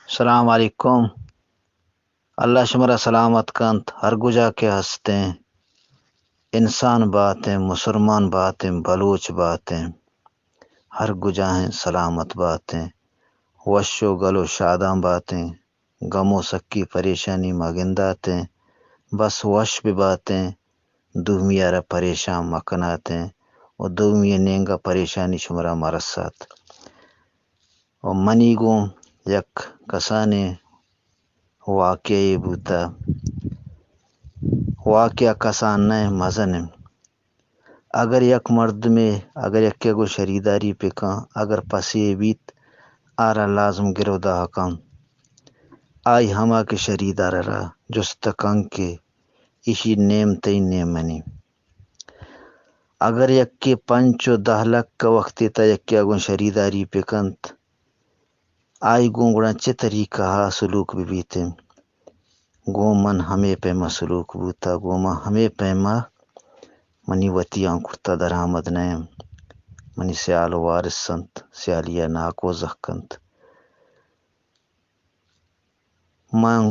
السلام علیکم۔ اللہ شمارا سلامت کنت، ہر گجا کہ ہستیں، انسان باتیں، مسلمان باتیں، بلوچ باتیں، ہر گجاہیں سلامت باتیں، وش و گل و شاداں باتیں، گم و سکی پریشانی مگنداتیں، بس وش بباتیں، دومی ءَ را پریشان مکناتیں و دومی ءِ نینگا پریشانی شمارا مرسات۔ و منی گوں یک کسانیں واقعہ یے بوتہ۔ واقعہ کسان نہ، مزن انت۔ اگر یک مردمے، اگر یکے گوں شریداری بکن، اگر پسے بیت، آرا لازم گرودہ کن۔ آئی ہما کہ شریدار را جست کن کہ ایشی نیم تئی، نیم منی۔ اگر یکے پنچ و دہ لکھ وقتے تا یکے گوں شریداری بکنت، آئی گوں گڑا چہ طریقہ ءَ سلوک بہ بیت؟ گوں من ہمے پیما سلوک بوتہ، گوں من ہمے پیما منی وتی آں کرتہ درآمد نہ انت۔ منی سیال و وارث انت، سیالی ءَ ناکوزہ کنت۔ من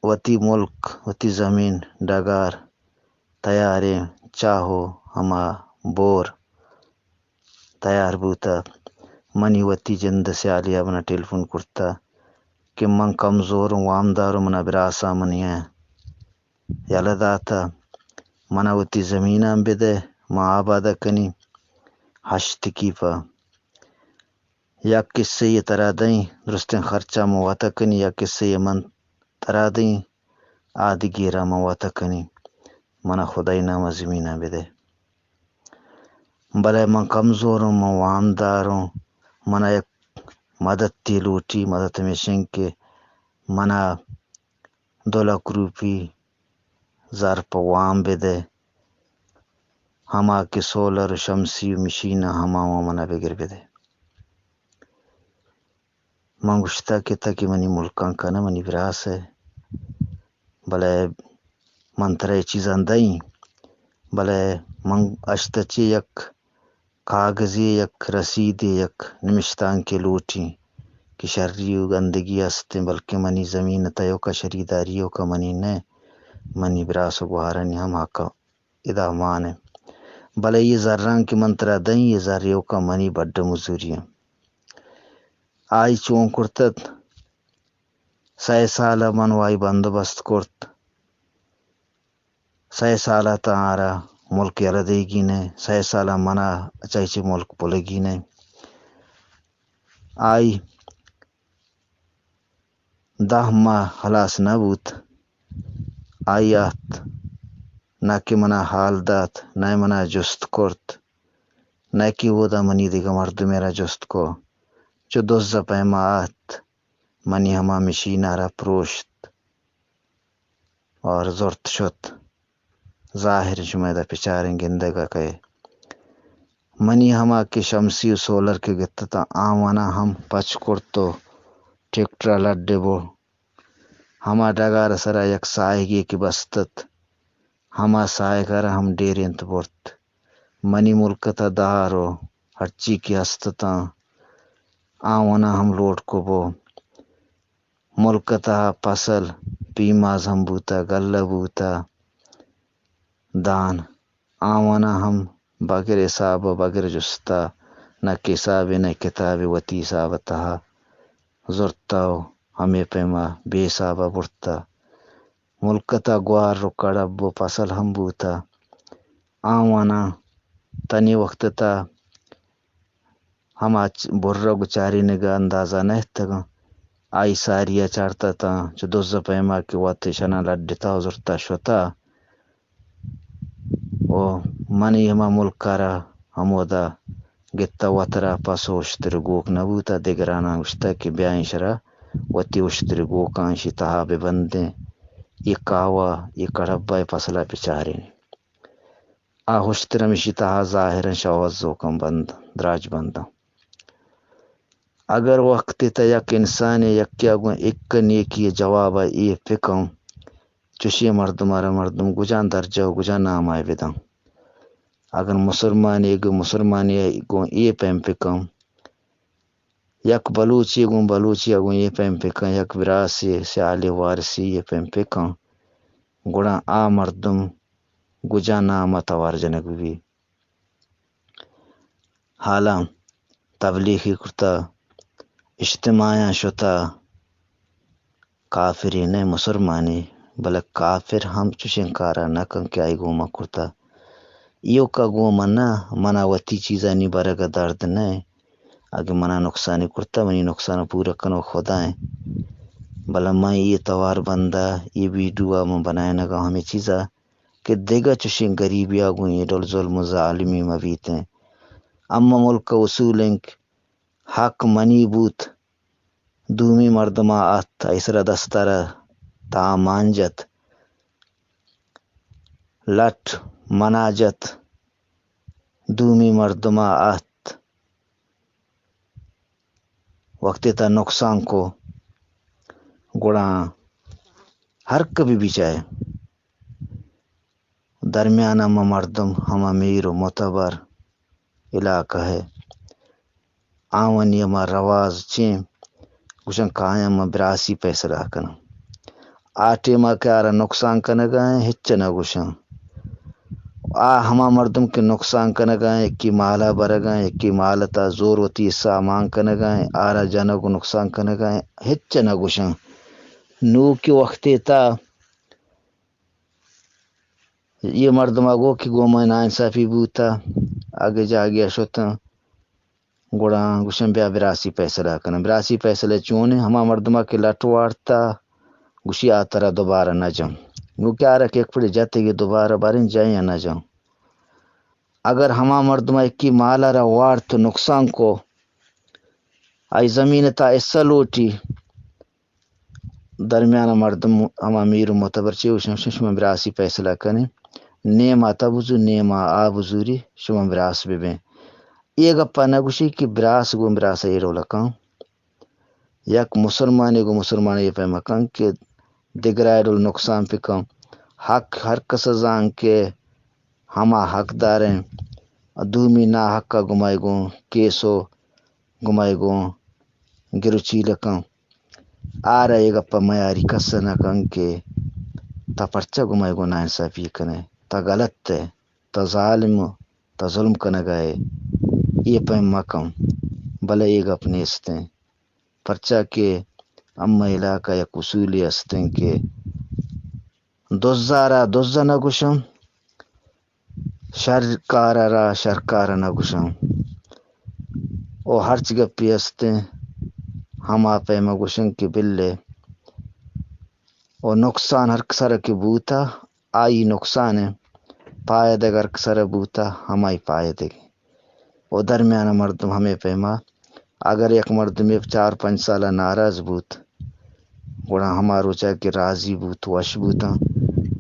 وتی ملک، وتی زمین، ڈگار تیاریں، چاہ و ہما بور تیار بوتہ۔ منی وتی جند سیالی ءَ منا ٹیلیفون کرتہ کہ من کمزور اوں، وامدار اوں، منا براساں منی ءَ یلہ داتہ، منا وتی زمیناں بدئے، من آباد کنی۔ ہشت کیپ ءَ یک حصہ یے ترا دئیں، درستیں خرچہ من وت کنی، یک حصہ یے من ترا دئیں، آ دگہ را من وت کنی۔ منا خدائی نام ءَ زمیناں بدئے۔ بلے من کمزور اوں، من وامدار اوں، منا یک مدتے لوٹی، مدت ہمیش انت کہ منا دو لکھ روپی زر پہ وام بدئے، ہما کہ سولر و شمسی و مشین ءَ، ہما وام منا بگر بدئے۔ من گوشتہ کہ تہ کہ منی ملکاں کنہ، منی براس ئے، بلے من ترا اے چیزاں دئیں، بلے من اشتہ چہ یک کاگزے، یک رسیدے، یک نمشتانکے لوٹیں کہ شری و گندگی ہستیں، بلکیں منی زمین تیوکا، شریداری ایوکا منی نہ، منی براس و گوہارانی ہم حق ادا مان انت۔ بلے اے زراں کہ من ترا دئیں، اے زر ایوکا منی بڈ مزوری انت۔ آئی چون کرتت؟ سئے سال ءَ من و آئی بندوبست کرت۔ سئے سال ءَ تاں آرا ملک یلہ دیگی نہ، سئے سال ءَ منا چہ چہ ملک پلگی نہ۔ آئی دہ ماہ ہلاس نہ بوت۔ آئی آت، نہ کہ منا حال دات، نہ منا جست کرت، نہ کہ اودا منی دگہ مردمے را جست کو۔ چو دز ءَ پیما آت، منی ہما مشین ءَ را پروشت اور زرت شت۔ ظاہر شما ادا پچاریں گندگ ءَ کئے۔ منی ہما کہ شمسی و سولر کہ گتتاں، آواناں ہم پچ کرت و ٹریکٹر ءَ لڈ بو۔ ہما ڈگار ءِ سرا یک ساہگے کہ بستت، ہما ساہگ ءَ را ہم ڈیرینت برت۔ منی ملک ءِ تہا دار و ہرچی کہ ہست اتاں، آواناں ہم لوڈ کو بو۔ ملک ءِ تہا پسل، پیماز ہم بوتہ، گلہ بوتہ، دان، آواناں ہم بغیر حساب و بغیر جست ءَ، نہ کہ حسابے نہ کتابے، وتی حساب ءِ تہا زرتہ و ہمے پیما بے حساب ءَ برتہ۔ ملک ءِ تہا گوار و کڑب و پسل ہم بوتہ۔ آواناں تنی وقت ءِ تہا ہما چ-، برگ و چارینگ ءِ اندازہ نہ اتگاں۔ آئی ساری ءَ چارتہ تاں چو دز ءِ پیما کہ وت اشاناں لڈتہ و زرتہ شتہ۔ و منی ہما ملک ءَ را ہمودا گتہ، وت را پس و اشتر گوک نہ بوتہ۔ دگراناں گوشتہ کہ بیا ایشرا وتی اشتر گوکاں ایشی تہا بہ بندیں، اے کاوا، اے کڑبا، اے پسلا بچاریں۔ آ اشتر ہمیشی تہا ظاہراً شوہاز زوکاں بند، دراج بنداں۔ اگر وقتے تہ یک انسانے یکیا گوں ایک نیکی جوابا اے پکاں، چوشیں مردم ءَ را مردم گجان درجہ و گجان نام ءَ بداں۔ اگر مسلمانے گوں مسلمانے گوں اے پیم پکاں، یک بلوچے گوں بلوچے ءَ گوں اے پیم پکن، یک براسے سیالے وارسی اے پیم پکن، گڑا آ مردم گجا نام ءَ توار جنگ بہ بی۔ حالاں تبلیغی کرتا، اجتماعیاں شتا، کافرے نہ، مسلمانے، بلے کافر ہم چوشیں کارا نہ کن کہ آئی گوما کرتا۔ ایوکا گوما نہ، منا وتی چیزانی برگ ءَ درد نہ، اگہ منا نقصانے کرتا، منی نقصان پورا کنوک خدا ایں۔ بلے من اے توار بندا، اے ویڈیو ءَ من بنائینگا ہمے چیزا کہ دگہ چوشیں گریبیا گوں اے ڈول ظلم و ظالمی مہ بیتیں۔ اما ملک ءِ اصول انت، حق منی بوت، دومی مردما ات، آئی سرا دستارا تامان جت، لٹ منا جت، دومی مردما ات، وقتے تا نقصان کو، گڑا ہر کبھی بچائے درمیان ہما مردم، ہما میر و معتبر علاقہ ہے، آوانی ہما رواز چیں گوشن کایاں ما براسی فیصلہ کناں۔ آ ٹیما کہ آرا نقصان کنگا ہیں، ہچ نہ گوشاں۔ آ ہما مردم کہ نقصان کنگا ہیں، یکی مالا برگا ہیں، یکی مالتا زور وتی حصہ مان کنگا ہیں، آرا جنگ و نقصان کنگا ہیں، ہچ نہ گوشاں۔ نو کہ وقتے تا اے مردما گو کہ گوں من ناانصافی بوتا، اگہ جاگہا شتاں، گڑا گوشن بیا براسی فیصلہ کناں۔ براسی فیصلہ چونیں؟ ہما مردما کہ لٹ وارتا، گوشی آ ترا دوبارہ نہ جن۔ نو کہ آرا کہ یک پڑے جتگی دوبارہ باریں جن یا نہ جن۔ اگر ہما مردما یکی مالا را وارت و نقصان کو، آئی زمین تا حصہ لوٹی، درمیان مردم ہما میر و معتبر چے گوشن، شما براسی فیصلہ کنیں، نیما تا بزور، نیما آ بزوری، شما براس ببیں۔ اے گپا نہ گوشی کہ براس گوں براس اے ڈول کن۔ یک مسلمانے گوں مسلمانے اے پیم کن کہ دگرا اے ڈول نقصان پکن۔ حق ہر کس زان کہ ہما حقدار ہیں، دومی ناحق گمائے گوں کیسو گمائے گوں گروچیل کن۔ آرا اے گپا میاری کس نہ کن کہ تا پرچا گوں مئے گوں ناانصافی کنے، تا غلط ئے، تا ظالم ئے، تا ظلم کنگا ئے، اے پیم مکن۔ بلے اے گپ نیستیں، پرچا کہ اما علاقہ یک اصولے استیں کہ دزارا دز نہ گوشم، شر کار ءَ را شر کار نہ گوشاں۔ او ہرچ گپے استیں، ہما پیما گوشاں کہ بلے او نقصان ہر کسر کہ بوتا، آئی نقصان ئے، پائدگ ہر کسر بوتا، ہمائی پائدگ۔ او درمیان مردم ہمے پیما، اگر یک مردمے چار پنچ سال ناراض بوت، گڑا ہما روچا کہ راضی بوت، وش بوتاں،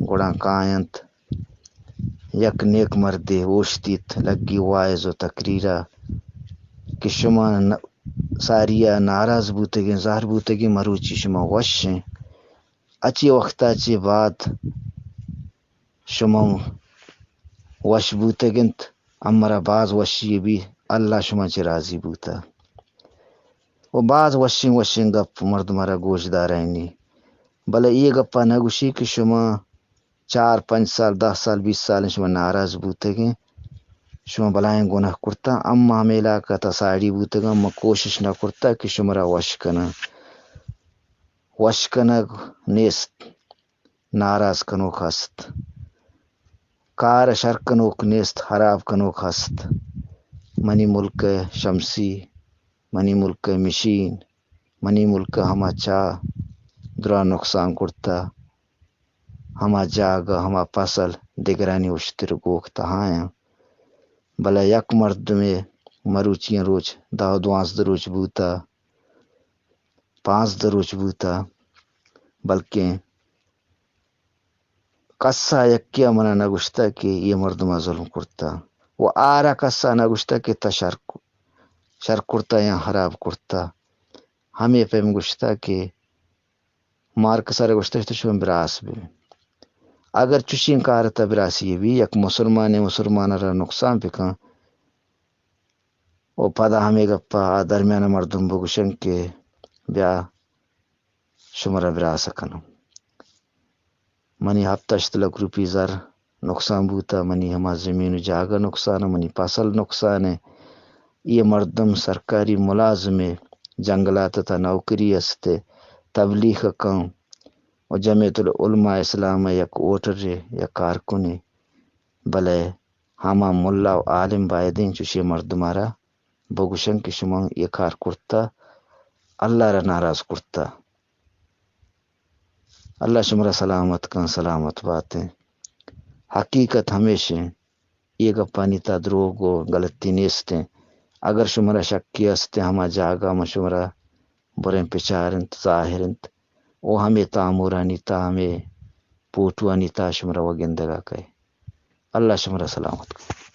گڑا کاینت، یک نیک مردے اوشتیت، لگی واعظ و تقریرا کہ شما ن-، ساریا ناراض بوتگیں، زہر بوتگیں، مروچی شما وش ایں۔ اچی وقتا چی بعد شما وش بوتگنت، امرا باز وشی بی، اللہ شما چی راضی بوتا۔ و باز وشیں وشیں گپ مردم را گوش دارائنی۔ بلے اے گپا نہ گوشی کہ شما چار، پنچ سال، دہ سال، بیست سال شما ناراض بوتگیں، شما بلائیں گناہ کرتا، اما ہمے علاقہ تا ساڑی بوتگاں، ما کوشش نہ کرتا کہ شما را وش کناں۔ وش کنگ نیست، ناراض کنوک ہست۔ کار شر کنوک نیست، خراب کنوک ہست۔ منی ملک شمسی، منی ملک مشین، منی ملک ہما چاہ درا نقصان کرتا، ہما جاگہ، ہما فصل دگرانی اشتر گوک تہایاں۔ بلے یک مردمے مروچی روچ دہ دوازدہ روچ بوتا، پانزدہ روچ بوتا، بلکیں کسا یکیا منا نہ گوشتا کہ اے مردما ظلم کرتا، و آرا کسا نہ گوشتا کہ تا شر، شر کرتا یا خراب کرتا۔ ہمے پیم گوشتا کہ مار کسارا گوشتا کہ تو شما براس بے۔ اگر چوشیں کار تا براسی بی، یک مسلمانے مسلمان را نقصان بکن، و پدا ہمے گپا آ درمیان مردم بگوشن کہ بیا شمارا براس کنم۔ منی ہپت ہشت لکھ روپی زر نقصان بوتا، منی ہما زمین و جاگہ نقصان، منی فصل نقصان ہے۔ یہ مردم سرکاری ملازم ہے، جنگلات تا نوکری است، تبلیغ کن و جمعیت العلماء اسلام یک ووٹر ہے، یک کارکن ہے، بلے ہما ملا و عالم بایدیں چوشی مردمارا بگوشن کہ شما یہ کار کرتا، اللہ را ناراض کرتا۔ اللہ شمارا سلامت کن، سلامت باتیں۔ حقیقت ہمیش ہیں، یہ گپانی تا دروگ و غلطی نیستیں۔ اگر شمارا شکی استیں، ہما جاگہ ما شمارا بریں پچار انت، ظاہر انت، و ہمے تامورانی تا، ہمے پوٹوانی تا شمارا و گندگا کئے۔ اللہ شمارا سلامت کن۔